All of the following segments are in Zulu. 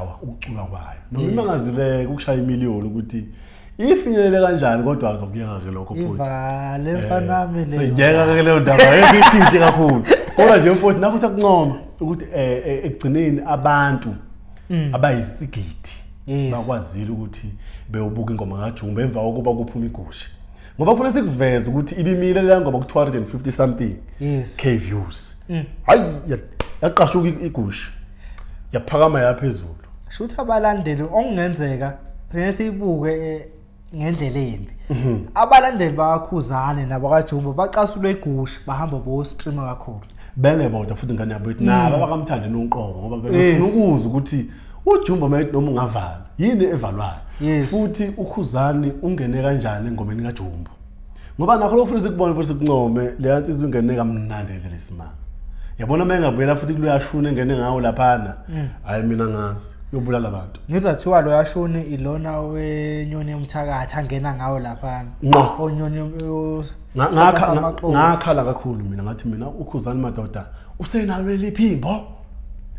ukushawa ukuculwa kwayo noma imangazileke ukushaya imiliyoni ukuthi ifinyelele kanjani, kodwa azokuyeka ke lokho futhi. Ivale mfana wami le. Seyiyeka ke leyo ndaba, yezithinte kakhulu. Kodwa nje mfowethu, nakho sekuncoma ukuthi ekugcineni abantu abayisigidi bakwazile ukuthi beyobuka ingoma kaJumbo emva kokuba kuphuma igusha, ngoba kufanele sikuveze ukuthi ibimile leya ngoma ku-250 something k views. Hayi, yaqashuka igusha, yaphakama yaphezulu. Shuthi abalandeli okungenzeka sine siyibuke ngendlela embi. Abalandeli bakaKhuzane nabakaJumbo bacasulwe igusha, bahamba bo-streamer kakhulu. Bengebodwa futhi, ingane yabo ithi nabo abakamthandi uqobo, ngoba bebefuna ukuzwa ukuthi uJumbo mayethi noma ungavala yini evalwayo, futhi uKhuzani ungene kanjani engomeni kaJumbo, ngoba nakho lokhu futhi sikubone futhi sikuncome. Leya nsizwa ingene kamnandi ngendlela esimanga, yabona. Uma engabuyela futhi kuluyashuni engene ngawo laphana, hhayi, mina ngazi yobulala abantu. Ngizwa kuthiwa lo yashuni ilona wenyoni yomthakathi angena ngawo laphana. Ngqo. Onyoni Ngakhala kakhulu mina, ngathi mina uKhuzani madoda usenalo leli phimbo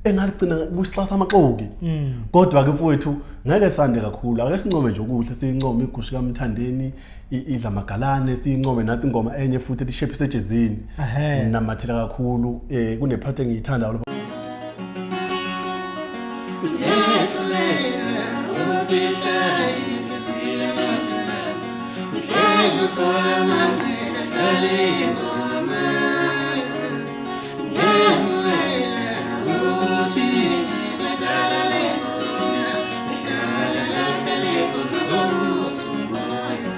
engaligcina kwisixasa samaxoki. Kodwa ke mfowethu, ngeke sande kakhulu, ake sincome nje okuhle, siyincome igusha kaMthandeni idla magalane, siyincome nathi ingoma enye futhi ethi Shape sejezini. Namathela kakhulu, kunephathi engiyithandayo lapho. Ngiyahluleka ukufihla inhliziyo nothando, Mhleli kwamanqela dlala ingoma. Ngiyamulela ukuthi ngisadlala le ngoma, Ihlala lahlale khona uzovusa umoya.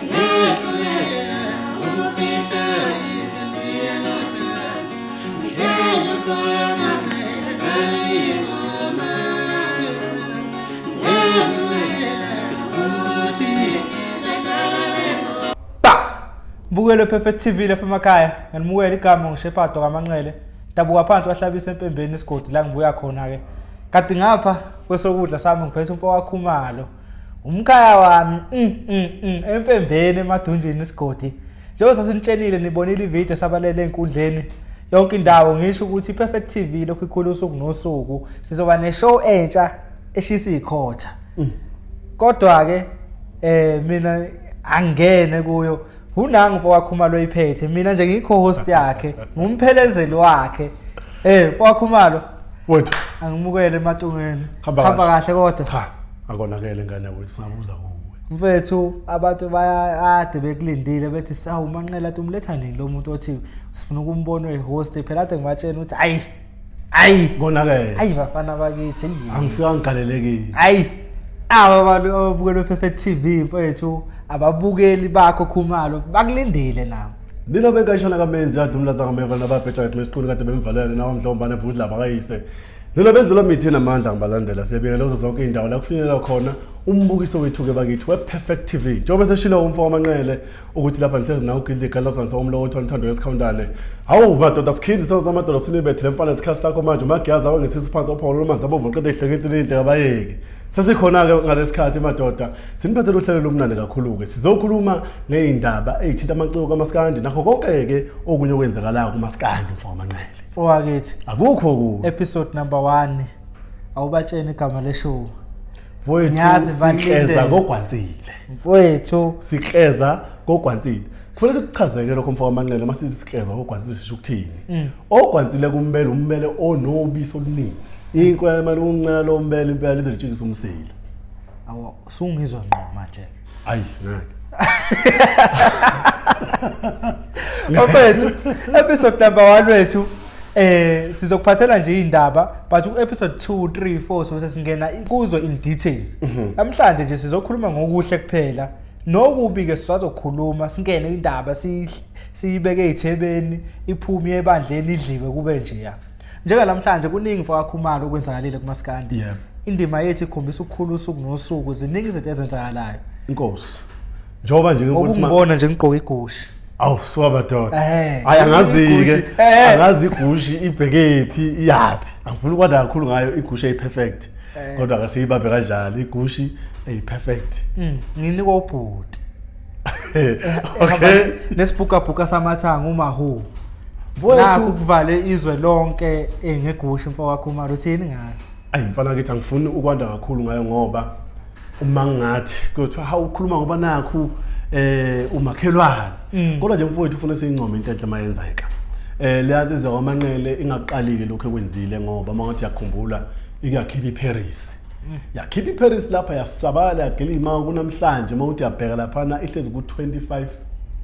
Ngiyahluleka ukufihla inhliziyo nothando, Mhleli kwamanqela dlala ingoma. Ngiyamulela ukuthi ngisadlala le ngoma. Ba! Mbukelo Perfect TV lapha emakhaya. Ngiyanimukela, igama ngishephado kaManqele. Dabuka phansi wahlabisa empembeni isigodi la ngibuya khona ke. Kanti ngapha kwesokudla sami ngiphethe umfo waKhumalo. Umkhaya wami empembeni emadunjini isigodi. Njengoba sasinitshenile, nibonile ivideo sabalele enkundleni yonke indawo, ngisho ukuthi iPerfect TV lokhu ikhula usuku nosuku, sizoba neshow entsha eshisa ikhotha. Kodwa ke mina angene kuyo, unangu mfo waKhumalo oyiphethe, mina nje ngikho host yakhe, ngumphelezeli wakhe. Mfo waKhumalo, Wethu. Angimukele ematungeni. Hamba. Hamba kahle kodwa? Cha, akonakele ngane yakwethu, singabuza kuwe. Mfethu, abantu bayade bekulindile, bethi sawu Manqela athi umletha nini lo muntu othi sifuna ukumbona oyi-host. Phela ade ngibatshena ukuthi ayi, ayi. Konakele. Ayi bafana bakithi. Angifika ngigalelekile. Ayi, aba abantu ababukela Perfect TV mfethu, ababukeli bakho Khumalo bakulindile nabo. Nina benkashana kamenzi adla umlaza ngameva nababheja kathi mesiquni kade bemvalele nawo mhlombane vudla bakayise. Nina bendlula mithi namandla ngibalandela, siyabingelela kuzo zonke iy'ndawo la kufinyelela khona umbukiso wethu-ke bakithi we-Perfect TV. Njengoba seshilo umfo waManqele ukuthi lapha ngihlezi nawe ugidla igalazana umlokotho wemthando yesikhawuntane. Hawu madoda, sikhindi samadoda sinibethele mfana, isikhathi sakho manje umagiyazi awangesisu phansi ophawula amanzi abomvu qede ihleke into enhle kabayeki. Sesikhona-ke ngalesi khathi madoda, siniphathele uhlelo lomnandi kakhulu-ke. Sizokhuluma ngey'ndaba ey'thinta amaciko kamaskandi nakho konke-ke okunye okwenzakalayo kumaskandi, mfo waManqele. Mfo wakithi. Akukho kubi. Episode number 1, awubatsheni igama leshow. Mfowethu, Ngiyazi sikleza balindele. kogwansile. Mfowethu. Sikleza kogwansile. Kufanele sikuchazeke lokho, mfo waManqele, uma sithi sikleza kogwansile sisho ukuthini. Ogwansile kumbele umbele onobisi oluningi. Inkwema luncela lombele impela lize litshikise umsila. Awu, usungizwa ngqo manje. Ayi ngeke. Mfethu, episode number 1 wethu sizokuphathela nje indaba, but ku episode 2 3 4 so sesingena kuzo in details. Namhlanje nje sizokhuluma ngokuhle kuphela, nokubi ke sisazokhuluma, singene indaba siyibeke ezithebeni, iphume ebandleni, idliwe kube nje ya. Njengalamhlanje kuningi mfokaKhumalo okwenzakalile kumaskandi. Indima yethu ikhombisa ukukhula usuku nosuku, ziningi izinto ezenzakalayo. Inkosi. Njengoba nje ngithi Ukungibona nje ngigqoke igushi. Awu suka madoda. Hayi, angazi-ke. Igushi. Angazi igushi ibhekephi, iyaphi. Angifuni ukwanda kakhulu ngayo igushi eyi-perfect. Kodwa ke siyibambe kanjalo igushi eyi-perfect. Nginikwa ubhuti. Nesibhukabhuka samathanga umahu. Mfowethu. Nakho kuvale izwe lonke ngegushi, mfo waKhumalo, uthini ngayo? Ayi mfana kithi, angifuni ukwanda kakhulu ngayo ngoba uma ngathi kuthiwa hawu ukhuluma ngoba nakhu umakhelwane. Kodwa nje mfowethu ufuna siyincome into enhle mayenzeka. Leya nsizwa kwaManqele ingaqali-ke lokhu ekwenzile, ngoba uma ngathi uyakhumbula ikuyakhipha iParis. Yakhipha iParis lapha, yasabala, yagila imanga kunamhlanje. Uma uthi uyabheka laphana ihlezi ku-25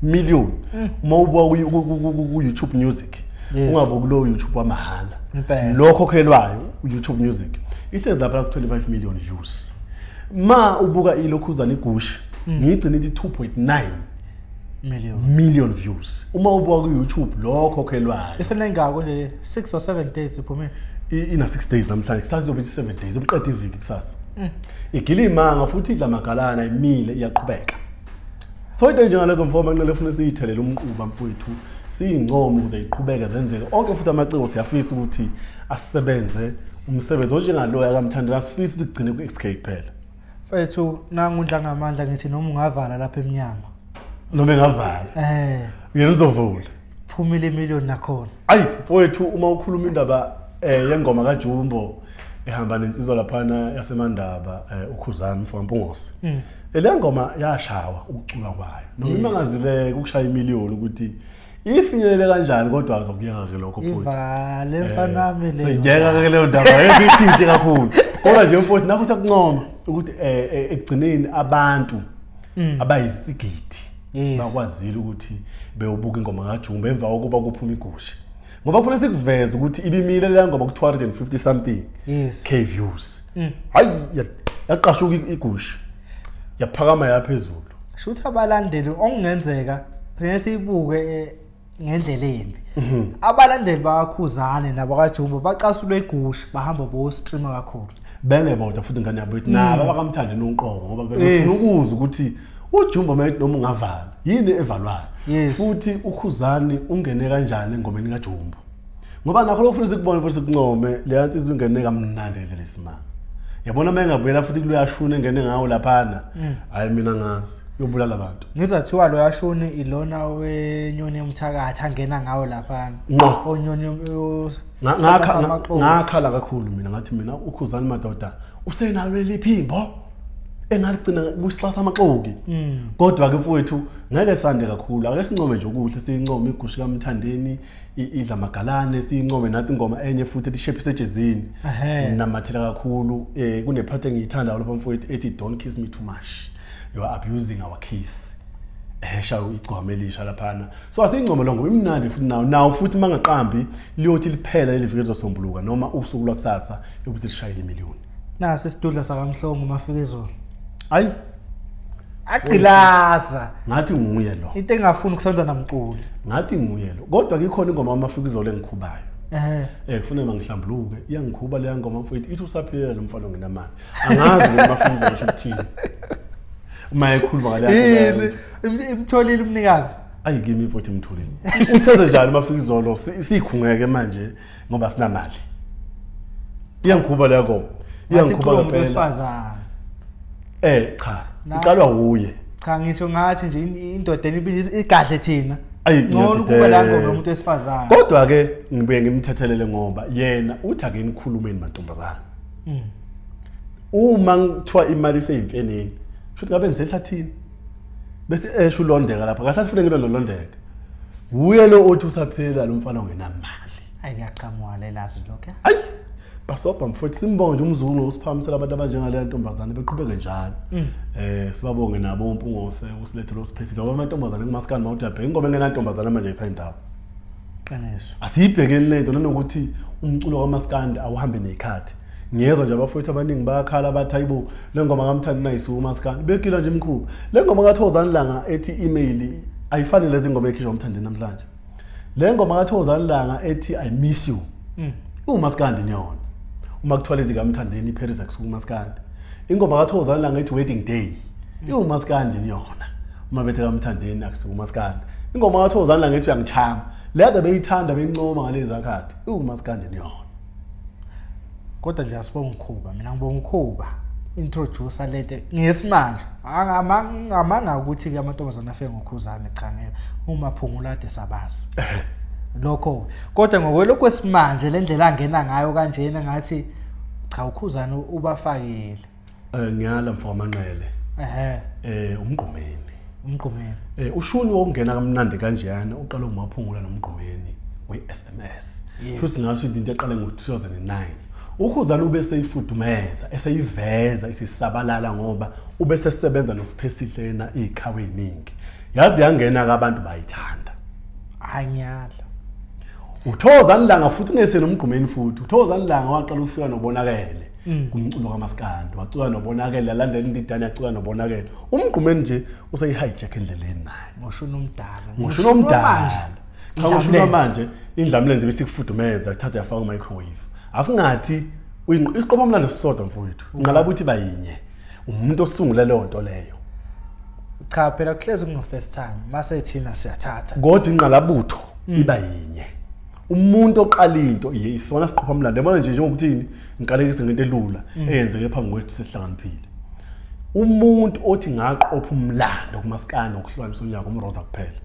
million uma ubuka ku-YouTube Music. Ungabuki lo YouTube wamahhala, lo khokhelwayo u-YouTube Music, ihlezi lapha ku-25 million views. Ma ubuka ilokhuzana igushi, ngiyigcina ithi 2.9 million million views uma ubuka ku-YouTube lo khokhelwayo. Isenengako nje 6 or 7 days iphume. Ina 6 days namhlanje, kusasa izobe ithi 7 days, ubuqeda iviki kusasa. Igila imanga futhi idla magalana, imile, iyaqhubeka. So into enjengalezo mfo manqele funa siyithelele umquba mfowethu, siyincome ukuze iqhubeke zenzeke onke futhi amaciko. Siyafisa ukuthi asebenze umsebenzi onjengaloya kaMthandeni, asifisi ukuthi kugcine ku-XK kuphela. Mfethu, nangundla ngamandla ngithi noma ungavala lapha eminyango. Noma engavala, yena uzovula. Phumile imillion nakhona. Ayi mfowethu, uma ukhuluma indaba yengoma kaJumbo ehamba nensizwa laphana yaseMandaba, uKhuzani mfo kaMpungose, le ngoma yashawa ukucula kwayo noma imangazileke ukushaya imiliyoni ukuthi ifinyelele kanjani, kodwa azokuyeka ke lokho futhi. Ivale mfana wami le. Siyeka ke leyo ndaba, ezithinte kakhulu. Kodwa nje mfowethu nakho siyakuncoma ukuthi ekugcineni abantu abayisigidi bakwazile ukuthi beyobuka ingoma kaJumbo emva kokuba kuphuma igusha, ngoba kufanele sikuveze ukuthi ibimile leya ngoma ku-250 something k views. Hayi, yaqashuka igusha, yaphakama yaphezulu. Shuthi abalandeli okungenzeka sike siyibuke ngendlela embi, abalandeli bakaKhuzane nabakaJumbo bacasulwe igusha, bahamba bo-streama kakhulu. Bengebodwa futhi ingane yabo ithi nabo abakamthandeni uqobo, ngoba bebefuna ukuzwa ukuthi uJumbo mayethi noma ungavala yini evalwayo, futhi uKhuzani ungene kanjani engomeni kaJumbo, ngoba nakho lokhu kufanele sikubone futhi sikuncome. Leya nsizwa ingene kamnandi ngendlela esimanga, yabona. Uma engabuyela futhi kuloyashuni engene ngawo laphana, hhayi mina ngazi uyobulala abantu. Ngizathiwa lo yashuni ilona wenyoni yomthakathi angena ngawo laphana. Ngqo. Onyoni. Ngakhala kakhulu mina, ngathi mina uKhuzani madoda usenalo leli phimbo engaligcina kusixasa amaxoki. Kodwa ke mfowethu ngeke sande kakhulu, ake sincome nje okuhle, siyincome igusha kaMthandeni idla magalane, siyincome nathi ingoma enye futhi ethi Shephise Ejezini. Namathela kakhulu, kunephathi engiyithandayo lapha mfowethu ethi "Don't kiss me too much, you are abusing our kiss", esha igcwama elisha laphana. So asiyincome lo ngoba imnandi futhi nawo futhi mangaqambi liyothi liphela leli viki lizosombuluka noma usuku lwakusasa yokuthi lishayele imiliyoni. Nasi isidudla sakaMhlongo mafika izolo. Ayi. Agqilaza. Ngathi nguye lo. Into engafuni kusonza namculi. Ngathi nguye lo, kodwa kukhona ingoma amafika izolo engikhubayo. Kufanele mangihlambuluke, iyangikhuba leya ngoma mfowethu, ithi usaphilela lo mfana ongenamali. Angazi ke mafika izolo usho ukuthini uma ekhuluma ngaleya. Yini imtholile umnikazi? Ayi kimi mfowethu imtholile. Usenze njani mafika izolo? Sikhungeke manje ngoba sinamali. Iyangikhuba leya ngoma, iyangikhuba umuntu ngempela. Wesifazane. Cha, iqalwa wuye. Cha, ngitsho ngathi nje indoda enibili igadle thina. Ayi, ngcono ukuba ngiyadideka. la ngoma yomuntu wesifazane. Kodwa ke ngibuye ngimthethelele ngoba yena uthi ake nikhulumeni mantombazana. Uma kuthiwa imali iseyimfeneni, futhi ngabe nisehlathini, bese esho ulondeka lapha kahle, afune ngilo nolondeka wuye lo othi usaphila lo mfana ongenamali. Ayi, kuyaqhamuka lelazi lokho. Ayi basobha mfowethu, simbonge nje umzukulu ngokusiphakamisela abantu abanjengaleya ntombazane, beqhubeke njalo. Sibabonge nabo uMpungose usilethele usiphesile, ngoba amantombazane kumaskandi mawuthi uyabheka ingoma engenantombazane manje ayisayindawo. Qiniso. Asiyibhekeni lento, nanokuthi umculo kamaskandi awuhambe nezikhathi. Ngiyezwa nje abafowethu abaningi bayakhala bathi hayibo, le ngoma kaMthandi nayisuka umaskandi bekila nje imkhuba. Le ngoma kaThokozani Langa ethi Email ayifani lezi ngoma ekhishwa uMthandeni namhlanje. Le ngoma kaThokozani Langa ethi I Miss You umaskandi niyona, uma kuthiwa lezi kaMthandeni iParis akusuka umaskandi. Ingoma kaThokozani Langa ethi Wedding Day iwumaskandi niyona, uma bethe kaMthandeni akusuka umaskandi. Ingoma kaThokozani Langa ethi Uyangichama, le ade beyithanda beyincoma ngalezi akhathi, iwumaskandi niyona. Kodwa nje asibonga ukhuba, mina ngibonga ukhuba introducer lento ngesimanje. Ngamanga ukuthi ke amantombazane afike ngoKhuzane, cha ngeke, uma phungula ade sabazi lokho, kodwa ngokwelokhu kwesimanje le ndlela angena ngayo kanjena ngathi Cha, uKhuzani ubafakile. Ngiyala mfo waManqele. Ehhe. UMgqumeni. UMgqumeni. Ushuni wokungena kamnandi kanjeyana uqala uMaphungula noMgqumeni we-SMS. Futhi ngasho into eqale ngo-2009. UKhuzani ube seyifudumeza, eseyiveza isisabalala ngoba ube sesebenza noSiphesihle yena iy'khawu ey'ningi. Yazi yangena-ke abantu bayithanda. Anyala. Uthokozani Langa futhi ungesena uMgqumeni futhi. Uthokozani Langa waqala ukufika noBonakele kumculo kaMaskandi. Wacula noBonakele, yalandela indidane yacula noBonakele. UMgqumeni nje useyi-hijack endleleni naye. Ngoshuni omdala. Ngoshuni omdala. Cha, ngoshuni manje indlamlenze besikufudumeza thatha yafaka microwave. Asingathi isiqopha mlando sisodwa mfowethu. Ngalabo uthi bayinye. Umuntu osungule leyo nto leyo. Cha phela kuhlezi kuno first time mase thina siyathatha. Kodwa ingqalabutho iba yinye. Umuntu oqala into iye isona siqopha mlando. Yabona nje njengokuthini ngiqalekise ngento elula eyenzeke phambi kwethu sesihlakaniphile. Umuntu othi ngaqopha umlando kumaskandi ngokuhlukanisa unyaka uMroza kuphela.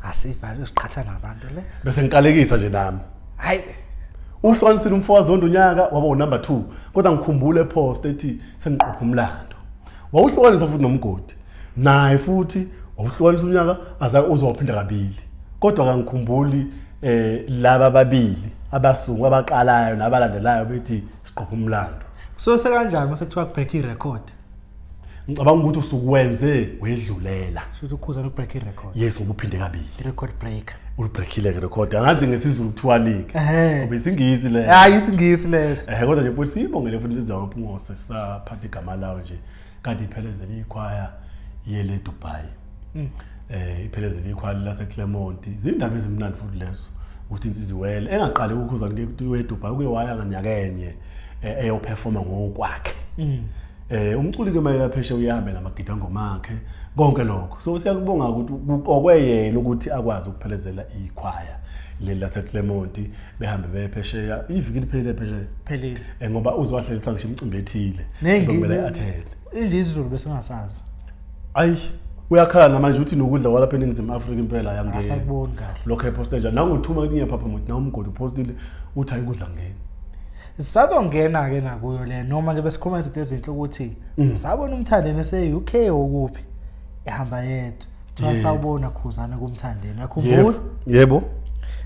Asivale siqhatha nabantu le. Bese ngiqalekisa nje nami. Hayi. Uhlukanisile umfokazi Zondo unyaka waba unumber 2 kodwa ngikhumbule post ethi sengiqopha umlando. Wawuhlukanisa futhi nomgodi. Naye futhi wawuhlukanisa unyaka aza uzowaphinda kabili. Kodwa kangikhumbuli laba ababili abasungwa abaqalayo nabalandelayo bethi siqopha umlando. So sekanjani mase kuthiwa break i-record? Ngicabanga ukuthi usukwenze wedlulela. Shuthi ukhuza no break i-record. Yes, ubuphinde kabili. I-record break. Ulibreakile ke record. Angazi ngesiZulu kuthiwani ke. Ngoba isingisi le. Hayi isingisi leso. Kodwa nje futhi siyibongele futhi insizwa kaMpungose saphatha igama lawo nje kanti iphelezele ikhwaya yele Dubai. Iphelezele ikhwaya lase Clermont. Izindaba ezimnandi futhi lezo ukuthi insizwa iwele engaqali ukukhuza ke Dubai uke waya nganyakenye eyoperforma ngokwakhe. Umculi ke maye pheshe uyahambe namagida ngoma akhe konke lokho. So siyakubonga ukuthi kuqokwe yena ukuthi akwazi ukuphelezela ikhwaya leli lase Clermont behambe bephesheya iviki liphelile phesheya. Phelile. Ngoba uzowahlelisa ngisho imicimbi ethile. Kumele attend. Inje isiZulu besingasazi. Ayi uyakhala namanje uthi nokudla kwalapha eNingizimu Afrika impela yangena. Asakuboni kahle. Lokho eposte nje nangothuma ukuthi ngiyaphapha ukuthi nawu umgodi upostile uthi ayikudla ngene. Sisazongena ke nakuyo le noma nje besikhuluma izinto ezinhle ukuthi sabona uMthandeni ese-UK okuphi ehamba yedwa. Kuthiwa sawubona Khuzane kuMthandeni. Uyakhumbula? Yebo.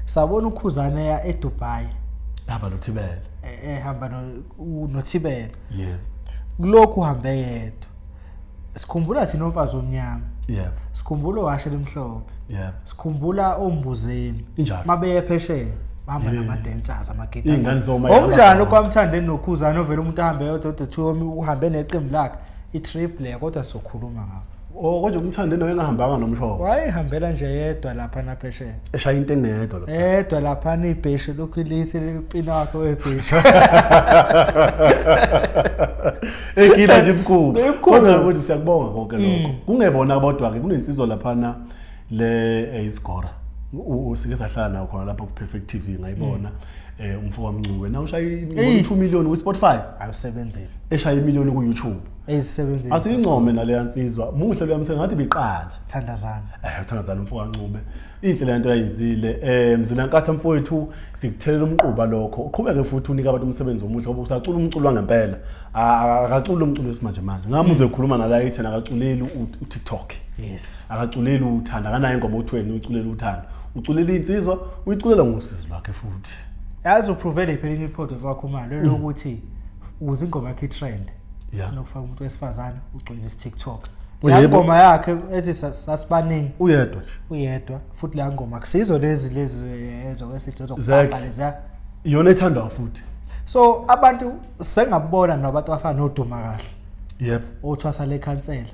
Sabona uKhuzane eya eDubai. Hamba noThibela. Ehamba noThibela. Yebo. Kulokhu uhambe yedwa. Sikhumbula thina umfazi omnyama. Yebo. Sikhumbula owashe lemhlophe. Yebo. Sikhumbula ombuzeni. Injalo. Mabeye phesheya bahamba nama-dancers amagida. Iy'ngane zoma Okunjani okwamthandeni noKhuzani ovela umuntu ahambe yedwa kodwa kuthiwa uhambe neqembu lakhe i-trip leya kodwa sizokhuluma ngakho. Oh konje uMthandeni wayengahambanga nomshovo. Wayehambela nje yedwa lapha naphesheya. Eshaya into engedwa lapha. Yedwa lapha ibheshu lokhu lithi lipina wakhe webheshu. Ekila nje imkhulu. Imkhulu. Kodwa ukuthi siyakubonga konke lokho. Kungebona bodwa ke kunensizwa laphana le isigora. Sike sahlala nawo khona lapha ku Perfect TV ngayibona. Umfo kaMncube na ushaya 2 million ku Spotify. Awusebenzile. Eshaya imillion ku YouTube. Eyisebenzile. Asiyincome naleya nsizwa. Muhle luyamsenga ngathi biqala. Thandazana. Uthandazana umfo kaNcube. Inhle le nto ayizile. Mzila Nkatha mfowethu sikuthelela umquba lokho. Uqhubeke futhi unike abantu umsebenzi omuhle ngoba usacula umculo wangempela. Akaculi umculo wesimanje manje. Ngamuze ekhuluma nala ethi akaculeli uTikTok. Yes. Akaculeli uthanda akanayo ingoma othweni uculela uthando. Uculela insizwa, uyiculela ngosizo lwakhe futhi. Yazi uprove phela imiphodo wakho manje lokuthi ukuze ingoma yakhe itrend. Unokufaka umuntu wesifazane ugcwele isiTikTok. Uyebo. Ngoma yakhe ethi sasibaningi. Uyedwa nje. Uyedwa futhi la ngoma kusizo lezi ezokwesitho zokubamba lezi. Iyona ethandwa futhi. So abantu sengabona nabantu abafana noDuma kahle. Yebo. Othwasa le khansela.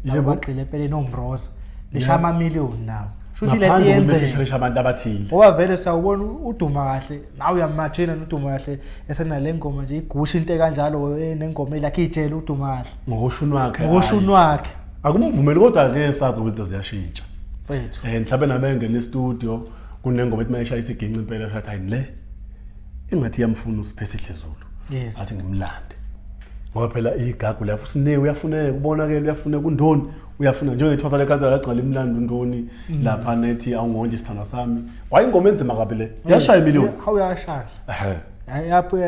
Yebo. Bagxile empeleni oMroza. Beshaya ama million nawo. Shuthi le Ngaphandle yenze. kokubefisha abantu abathile. Ngoba vele sawubona uDuma kahle nawe uyamajina uDuma kahle esenale ngoma nje igusha into ekanjalo nengoma elakhe ijele uDuma kahle. Ngokushuni wakhe. Ngokushuni wakhe. Akumvumeli kodwa ke sazi ukuthi izinto ziyashintsha. Mfethu. Mhlawumbe nabengena e-studio kunengoma ethi mayishaya isiginci impela shathi hayi le ingathi iyamfuna uSiphesihle Zulu. Yes. Athi ngimlande. Ngoba phela igagu lapho sine uyafuneka ubonakele uyafuneka undoni uyafuna njengethwasa lekhansela lagcwala imlando undoni lapha nethi awungondli isithandwa sami. Wayingoma enzima kabi le. Yashaya imillion. Hawu yashaya. Yabe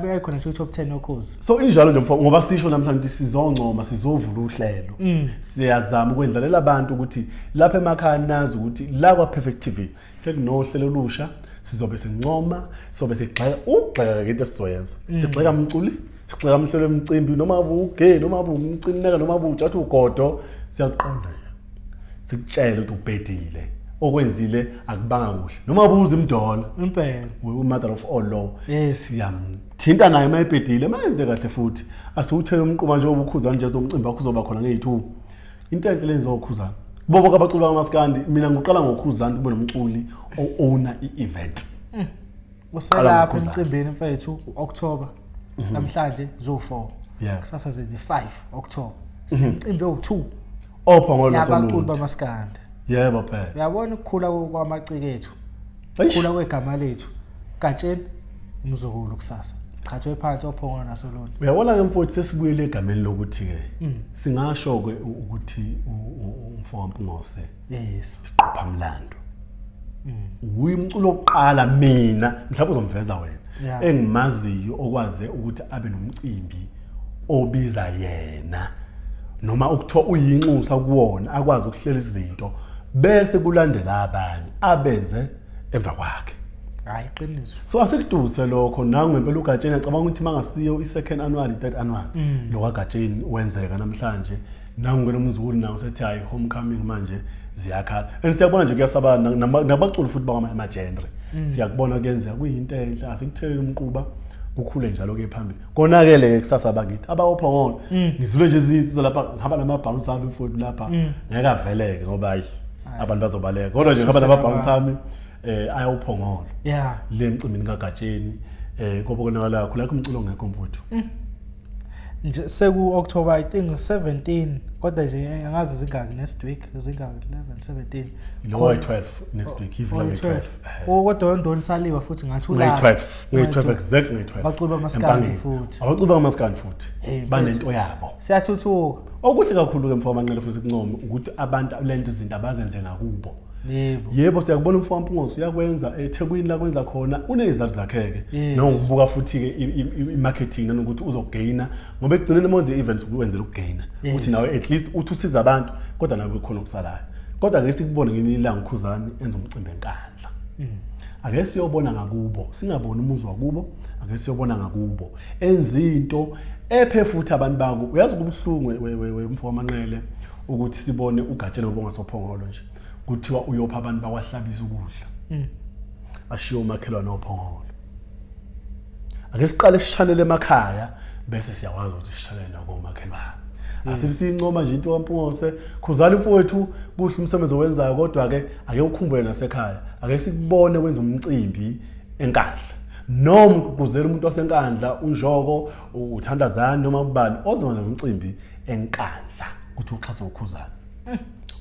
yayikhona nje top 10 yokhozi. So injalo nje mfo, ngoba sisho namhlanje ukuthi sizoncoma, sizovula uhlelo. Siyazama ukwendlalela abantu ukuthi lapha emakhaya nazi ukuthi la kwa Perfect TV sekunohlelo olusha, sizobe sincoma, sizobe sigxeka, ukugxeka ke into esizoyenza. Sigxeka umculi, sigxeka umhlelo wemicimbi, noma ubuge, noma ubumcineka, noma ubujathi ugodo, siyaqonda nje. Sikutshele ukuthi ubhedile, okwenzile akubanga kuhle. Noma buza imdola. Impela. Mother of all law. Yes. Siyamthinta naye uma ebhedile, uma enze kahle futhi. Asiwuthele umquba nje obukhuzana nje zomcimbi wakho uzoba khona ngeyi-2. Into enhle lenziwa ukhuzana. Kubo bonke abaculi bakaMaskandi, mina ngiqala ngokhuzana kube nomculi o-owner i-event. Uselapha ngokhuzana. emcimbini mfethu u-October. Namhlanje zo-4. Yeah. Kusasa zithi 5 October. Sinemcimbi owu-2 Ophongolo yabaculi nasoLundi. bamaskandi. Yebo phela. Uyabona ukukhula kwamaciko ethu. Eish. Ukukhula kwegama lethu. Gatsheni umzukulu kusasa. Qhathwe phansi ophongolo nasoLundi. Uyabona ke mfowethu, sesibuyele egameni lokuthi ke singasho ke ukuthi umfo kaMpungose Yes. isiqopha mlando. Uyi umculo wokuqala mina, mhlawumbe uzomveza wena. Yeah. Engimaziyo okwaze ukuthi abe nomcimbi obiza yena noma ukuthiwa uyinxusa kuwona, akwazi ukuhlela izinto bese kulandela abanye abenze emva kwakhe. Hayi iqiniso. So asikuduse lokho nangu ngempela uGatsheni, acabanga ukuthi mangasiyo i-second annual, i-third annual lokaGatsheni wenzeka namhlanje. Nangu ke nomzukulu nawo sethi hayi, homecoming manje ziyakhala, and siyabona nje kuyasabana nabaculi futhi bakwamanye ama-genre, siyakubona kuyenzeka, kuyinto enhle. Asikutheli umquba, kukhule njalo ke phambili. Konakele-ke kusasa bakithi abawophongolo, ngizilwe nje zinsizwa lapha, ngihamba nama-bounce ami futhi lapha, ngeke aveleke ngoba hayi, abantu bazobaleka, kodwa nje ngihamba nama-bounce ami ayawuphongolo le mcimbini kaGatsheni, kobe konakala kakhulu lakho umculo ongekho mfowethu. Nje seku October, I think 17, kodwa nje angazi zingaki next week, zingaki, 11 17. Lo 12 next week, ivula nge-12. Oh, kodwa wendoni saliwa futhi ngathi ulapha. Ngeyi-12, ngeyi-12 exactly, ngeyi-12. Abaculi bamaskandi Empangeni. futhi. Abaculi bamaskandi futhi Hey, mfethu. banento yabo. Siyathuthuka. Okuhle kakhulu ke mfo wamanqele futhi kuncome ukuthi abantu lento izinto abazenze ngakubo. Yebo. Yebo, siyakubona umfo waMpungose uyakwenza eThekwini, la kwenza khona unezizathu zakhe ke, Yes. nokubuka futhi ke i-marketing nanokuthi uzogaina, ngoba ekugcineni uma wenze i-events ukwenzela ukugaina, ukuthi nawe at least uthi usiza abantu kodwa nawe kukhona okusalayo. Kodwa ake sikubone ngelinye ilanga uKhuzani enza umcimbi eNkandla. Ake siyobona ngakubo, singaboni umuzi wakubo, ake siyobona ngakubo enza into ephe futhi abantu bakubo. Uyazi kubuhlungu mfo wamanqele ukuthi sibone uGatsheni obongasophongolo nje kuthiwa uyopha abantu bakwahlabisa ukudla, ashiye umakhelwane ophongolo. Ake siqale sishanele emakhaya bese siyakwazi ukuthi sishanele nakomakhelwane. Asithi siyincoma nje into kaMpungose, khuzani mfowethu, kuhle umsebenzi owenzayo, kodwa ke ake ukhumbule nasekhaya. Ake sikubone wenza umcimbi eNkandla, noma ugqugquzela umuntu waseNkandla, uNjoko, uthandazani, noma ubani ozokwenza umcimbi eNkandla ukuthi uxhase uKhuzani,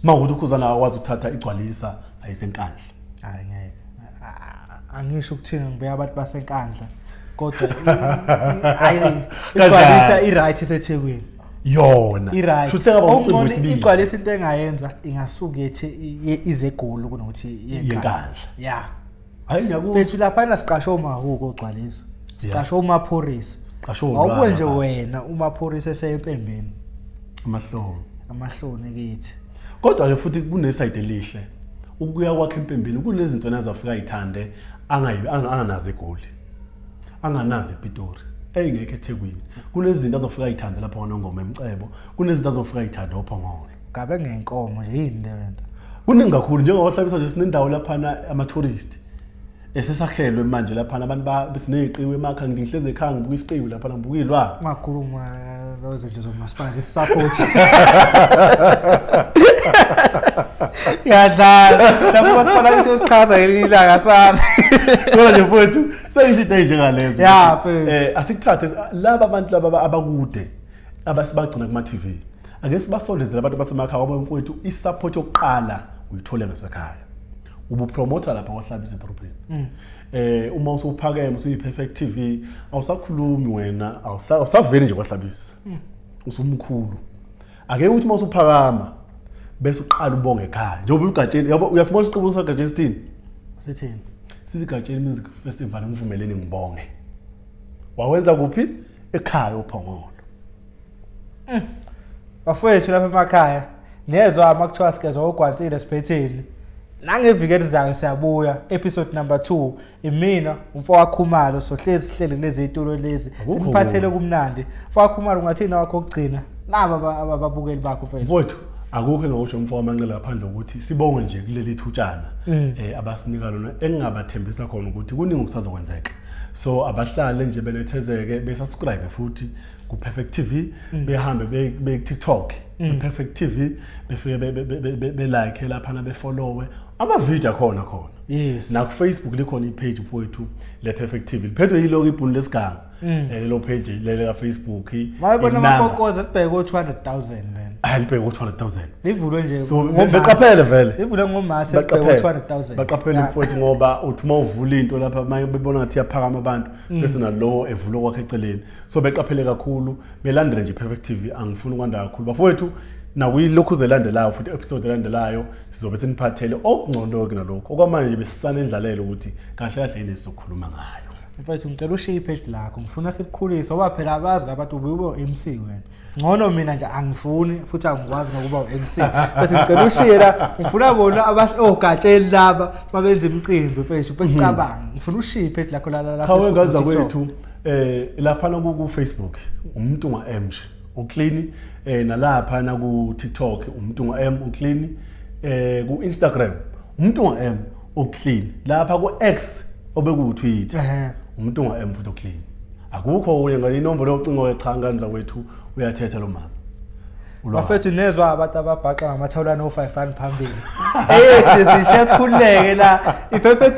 uma ukuthi uKhuzani akwazi ukuthatha igcwalisa ayiseNkandla. Hayi ngeke. Angisho ukuthini, ngibeka abantu baseNkandla, kodwa hayi, igcwalisa i-right iseThekwini. Yona I-right. shuthi sengaba umcimbi Okungcono wesibili. Igcwalisa into engayenza ingasuke yethi ize eGoli kunokuthi iye YeNkandla. Yeah. Hayi ngiyakuzwa. Mfethu, laphana siqashe omahuku ogcwalisa. Siqashe umaphorisa. Qashe olwana Awubuke nje lapha. wena umaphorisa eseyempembeni. Amahloni. Amahloni kithi. Kodwa ke futhi kunesayidi elihle ukuya kwakhe empembeni, kunezinto nazafika ayithande anganazo eGoli, anganazo ePitori, eyingekho eThekwini. Kunezinto azofika ayithande lapha kwaNongoma emcebo, kunezinto azofika ayithande ophongolo. Gabe ngenkomo nje, yini le nto? Kuningi kakhulu, njengoba hlabisa nje sinendawo laphana ama-tourist esesakhelwe manje laphana, abantu sineyiqiwi emakhaya, ngihlezi ekhaya ngibuka isiqiwi laphana, ngibuka iy'lwane. Ungakhuluma lozo nje zomasipala sisupport. Yadlala. Lapho masipala kuthi usichaza ngelinye ilanga sazi. Kodwa nje mfowethu, seyisho into ey'njengalezo. Ya, mfethu. Asikuthathe laba bantu laba abakude abasibagcina kuma-TV, ake sibasondezele abantu basemakhaya kwabo mfowethu. I-support yokuqala uyithole ngasekhaya, ubupromotha lapha kwahlabisa edolobheni. Uma usuphakeme usuyi-Perfect TV, awusakhulumi wena, awusaveli nje kwahlabisa, usumkhulu. Ake uthi uma usuphakama bese uqala ubonge ekhaya njengoba uGatsheni, yabo, uyasibona isiqubulo saGatsheni sithini? Sithini? Sithi Gatsheni Music Festival, ngivumeleni ngibonge. Wawenza kuphi? Ekhaya uPhongolo. Bafowethu lapha emakhaya, niyezwa uma kuthiwa sigezwa ogwansile siphetheni. Nangeviki elizayo siyabuya, episode number 2. Imina umfo waKhumalo, sohlezi sihleli kulezi zitulo lezi. Akukho Siniphathele kubi. Kumnandi. Mfo waKhumalo, ungathini wakho okugcina? Naba ababukeli bakho, mfethu. Mfowethu, akukho engakusho mfo waManqele ngaphandle ukuthi sibonge nje kuleli thutshana abasinika lona, engingabathembisa khona ukuthi kuningi okusazokwenzeka. So abahlale nje benethezeke, besubscribe futhi ku Perfect TV, behambe be TikTok, Perfect TV, befike be like lapha, befollowe ama video akhona khona. Na ku Facebook likhona ipage, mfowethu, le Perfect TV, liphethwe yiloko ibhunu lesiganga, lelo page lele ka Facebook. Mayibona Inamba. Amakokoza libheke ko 200,000 lena. Ah, libheke ku 200,000. Livulwe nje So ngoMarch. beqaphele vele. Livulwe ngoMarch, libheke Baqaphele. ko 200,000. Baqaphele, mfowethu, ngoba uthi uma uvula into lapha manje bebona ngathi iyaphakama abantu, bese nalowo evula kwakhe eceleni. So beqaphele kakhulu, belandele nje Perfect TV. Angifuni ukwanda kakhulu, bafowethu. Nakuyilokhu elandelayo futhi, episode elandelayo, sizobe siniphathele okungcono kunalokho. Okwamanje besisanendlalelo ukuthi kahle kahle yini esizokhuluma ngayo. Mfethu, ngicela ushiye ipage lakho, ngifuna sikukhulise ngoba phela abazi labantu ube MC wena. Ngcono mina nje angifuni futhi angikwazi nokuba u-MC. Mfethu, ngicela ushiye la, ngifuna bona ogatsheni laba mabenza imicimbi, mfethu, becabanga. Ngifuna ushiye ipage lakho la Cha, Facebook wengane no TikTok. zakwethu, lapha ku Facebook umuntu nga M nje uclean, nalapha na ku TikTok umuntu nga M uclean, ku Instagram umuntu nga M uclean, lapha ku X obeku Twitter umuntu nga M futhi uclean. Akukho okunye ngale inombolo yocingo. Cha, ngane zakwethu, uyathetha lo mama. Ulwa. Bafethu, nezwa abantu ababhaqa ngamathawulana o-5 rand phambili. Eyethu sishiya sikhululeke la. Iphephe.